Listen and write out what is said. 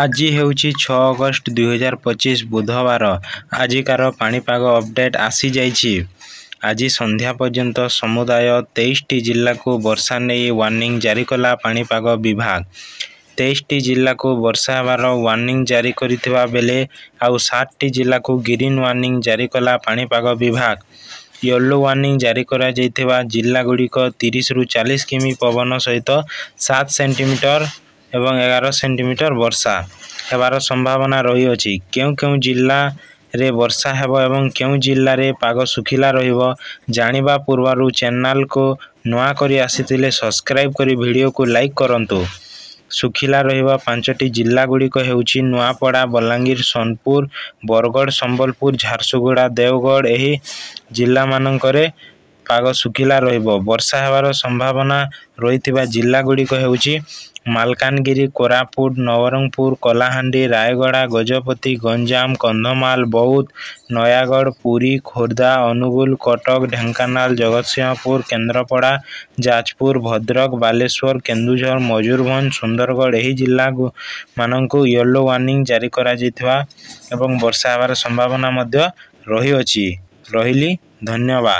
ଆଜି ହେଉଛି 6 ଅଗଷ୍ଟ 2025 ବୁଧବାର। ଆଜିକାର ପାଣିପାଗ ଅପଡେଟ୍ ଆସିଯାଇଛି। ଆଜି ସନ୍ଧ୍ୟା ପର୍ଯ୍ୟନ୍ତ ସମୁଦାୟ 23ଟି ଜିଲ୍ଲାକୁ ବର୍ଷା ନେଇ ୱାର୍ଣ୍ଣିଂ ଜାରି କଲା ପାଣିପାଗ ବିଭାଗ। 23ଟି ଜିଲ୍ଲାକୁ ବର୍ଷା ହେବାର ୱାର୍ଣ୍ଣିଂ ଜାରି କରିଥିବା ବେଳେ ଆଉ 7ଟି ଜିଲ୍ଲାକୁ ଗ୍ରୀନ୍ ୱାର୍ଣ୍ଣିଂ ଜାରି କଲା ପାଣିପାଗ ବିଭାଗ। ୟେଲୋ ୱାର୍ଣ୍ଣିଂ ଜାରି କରାଯାଇଥିବା ଜିଲ୍ଲାଗୁଡ଼ିକ 30ରୁ 40 କିମି ପବନ ସହିତ 7 ସେଣ୍ଟିମିଟର ଏବଂ 11 ସେଣ୍ଟିମିଟର ବର୍ଷା ହେବାର ସମ୍ଭାବନା ରହିଅଛି। କେଉଁ କେଉଁ ଜିଲ୍ଲାରେ ବର୍ଷା ହେବ ଏବଂ କେଉଁ ଜିଲ୍ଲାରେ ପାଗ ଶୁଖିଲା ରହିବ ଜାଣିବା ପୂର୍ବରୁ ଚ୍ୟାନେଲକୁ ନୂଆ କରି ଆସିଥିଲେ ସବସ୍କ୍ରାଇବ୍ କରି ଭିଡ଼ିଓକୁ ଲାଇକ୍ କରନ୍ତୁ। ଶୁଖିଲା ରହିବ 5ଟି ଜିଲ୍ଲାଗୁଡ଼ିକ ହେଉଛି ନୂଆପଡ଼ା, ବଲାଙ୍ଗୀର, ସୋନପୁର, ବରଗଡ଼, ସମ୍ବଲପୁର, ଝାରସୁଗୁଡ଼ା, ଦେଓଗଡ଼। ଏହି ଜିଲ୍ଲାମାନଙ୍କରେ ପାଗ ଶୁଖିଲା ରହିବ। ବର୍ଷା ହେବାର ସମ୍ଭାବନା ରହିଥିବା ଜିଲ୍ଲାଗୁଡ଼ିକ ହେଉଛି ମାଲକାନଗିରି, କୋରାପୁଟ, ନବରଙ୍ଗପୁର, କଳାହାଣ୍ଡି, ରାୟଗଡ଼ା, ଗଜପତି, ଗଞ୍ଜାମ, କନ୍ଧମାଳ, ବୌଦ୍ଧ, ନୟାଗଡ଼, ପୁରୀ, ଖୋର୍ଦ୍ଧା, ଅନୁଗୁଳ, କଟକ, ଢେଙ୍କାନାଳ, ଜଗତସିଂହପୁର, କେନ୍ଦ୍ରାପଡ଼ା, ଯାଜପୁର, ଭଦ୍ରକ, ବାଲେଶ୍ୱର, କେନ୍ଦୁଝର, ମୟୂରଭଞ୍ଜ, ସୁନ୍ଦରଗଡ଼। ଏହି ଜିଲ୍ଲାମାନଙ୍କୁ ୟେଲୋ ୱାର୍ଣ୍ଣିଂ ଜାରି କରାଯାଇଥିବା ଏବଂ ବର୍ଷା ହେବାର ସମ୍ଭାବନା ମଧ୍ୟ ରହିଅଛି। ରହିଲି, ଧନ୍ୟବାଦ।